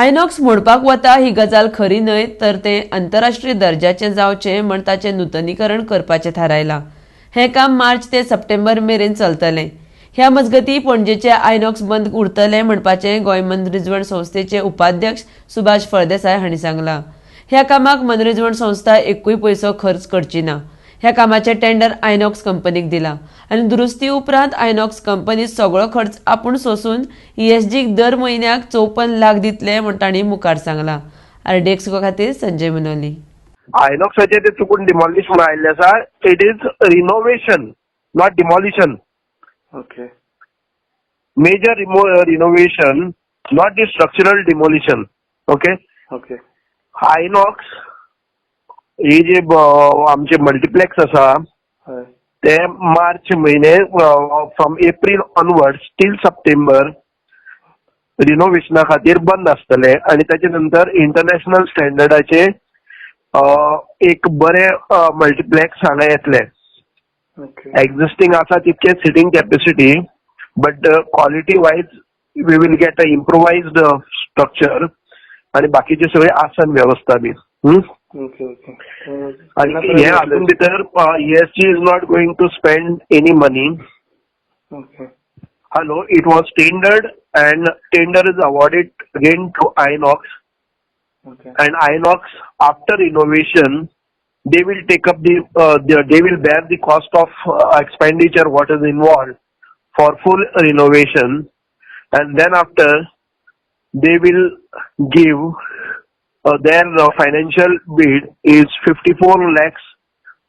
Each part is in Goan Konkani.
आयनॉक्स मोडपाक वता ही गजाल खरी न्हय, तर तें आंतरराष्ट्रीय दर्जाचें जावचें म्हण ताचें नुतनीकरण करपाचें थारायलां. हें काम मार्च ते सप्टेंबर मेरेन चलतलें. ह्या मजगतीं पणजेचे आयनॉक्स बंद उरतलें म्हणपाचें गोंय मनरिजवण संस्थेचे उपाध्यक्ष सुभाष फळदेसाय हांणी सांगलां. ह्या कामाक मनरिजवण संस्था एकूय पयसो खर्च करची ना. ह्या कामाचें टेंडर आयनॉक्स कंपनीक दिलां आनी दुरुस्ती उपरांत आयनॉक्स कंपनी सगळो खर्च आपूण सोसून ईएसजीक दर म्हयन्याक 54 लाख दितले म्हूण तांणी मुखार सांगलां. आरडीएक्स खातीर संजय मुनोली. आयनॉक्साचे ते चुकून डिमॉलिश म्हणून आयिल्ले आसा. It is renovation, not demolition. Major renovation, not the structural demolition, okay? Okay. INOX ही जे आमचे मल्टिप्लेक्स आसा, ते मार्च म्हयने, from April onwards till September रिनोव्हेशना खातीर बंद आसतले आणि ताचे नंतर इंटरनॅशनल स्टँडर्डाचे एक बरे मल्टिप्लेक्स हांगा येतले. एक्झिस्टिंग आसा तितके sitting capacity, but quality wise we will get a improvised structure आणि बाकीचे सगळे आसन व्यवस्था बी, हम्म? ओके ओके आणि हे हातून भितर ESG is not going to spend any money. Hello, it was tendered and tender is awarded again to Inox. And Inox, after renovation, they will take up the they will bear the cost of expenditure what is involved for full renovation, and then after they will give their financial bid is 54 lakhs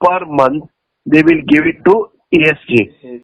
per month. They will give it to ESG.